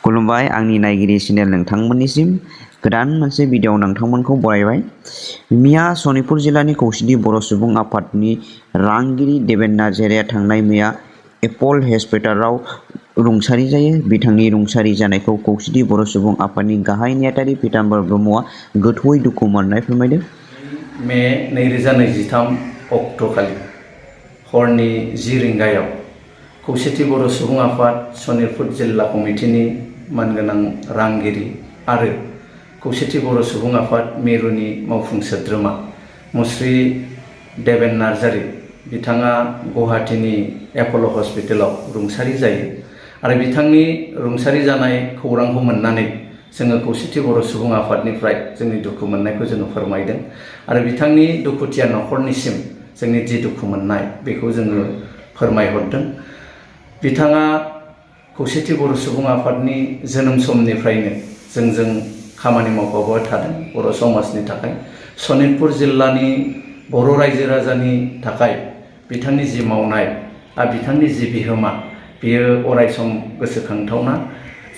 खुलुमबाय आंनि नायगिरि चेनेल नोंथांमोननिसिम गोदान मोनसे भिडिअ नोंथांमोनखौ बरायबाय। मैया सनितपुर जिल्लानि खौसेथि बर' सुबुं आफादनि रांगिरि देबेन नार्जारिया थांनाय मैया एपल हस्पिटालाव रुंसारि जायो। बिथांनि रुंसारि जानायखौ खौसेथि बर' सुबुं आफादनि गाहाय नेहाथारि पीताम्बर ब्रह्मआ गोथौयै दुखु मोननाय फोरमायदों। मे 2023 अक्ट'खालि हरनि 10 रिंगायाव खौसेथि बर' सुबुं आफाद सनितपुर जिल्ला कमिटिनि मानगोनां रांगिरि आरो खौसेथि बर' सुबुं आफाद मिरुनि मावफुं सोद्रोमा मुस्रि देबेन नार्जारि बिथाङा गुवाहाटीनि एपल हस्पिटालाव रुंसारि जायो आरो बिथांनि रुंसारि जानाय खौरांखौ मोननानै जोङो खौसेथि बर' सुबुं आफादनिफ्राय जोंनि दुखु मोननायखौ जोङो फोरमायदों आरो बिथांनि दुखुथिया न'खरनिसिम जोंनि जि दुखु मोननाय बेखौ जोङो फोरमायहरदों। बिथाङा खौसेथि बर' सुबुं आफादनि जोनोम समनिफ्रायनो जोंजों खामानि मावफाबाय थादों बर' समाजनि थाखाय। सनितपुर जिल्लानि बर' रायजो राजानि थाखाय बिथांनि जि मावनाय आरो बिथांनि जि बिहोमा बेयो अरायसम गोसोखांथावना।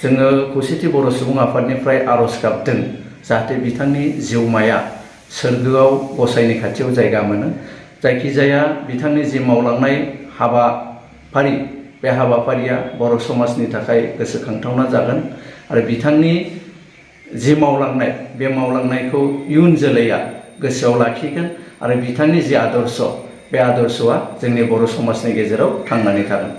जोङो खौसेथि बर' सुबुं आफादनिफ्राय आर'ज गाबदों जाहाथे बिथांनि जिउमाया सोरगोआव गसाइनि खाथियाव जायगा मोनो। जायखिजाया बिथांनि जि मावलांनाय हाबाफारि बे हाबाफारिया बर' समाजनि थाखाय गोसोखांथावना जागोन आरो बिथांनि जि मावलांनाय बे मावलांनायखौ इयुन जोलैया गोसोआव लाखिगोन आरो बिथांनि जि आदर्श बे आदर्शआ जोंनि बर' समाजनि गेजेराव थांनानै थागोन।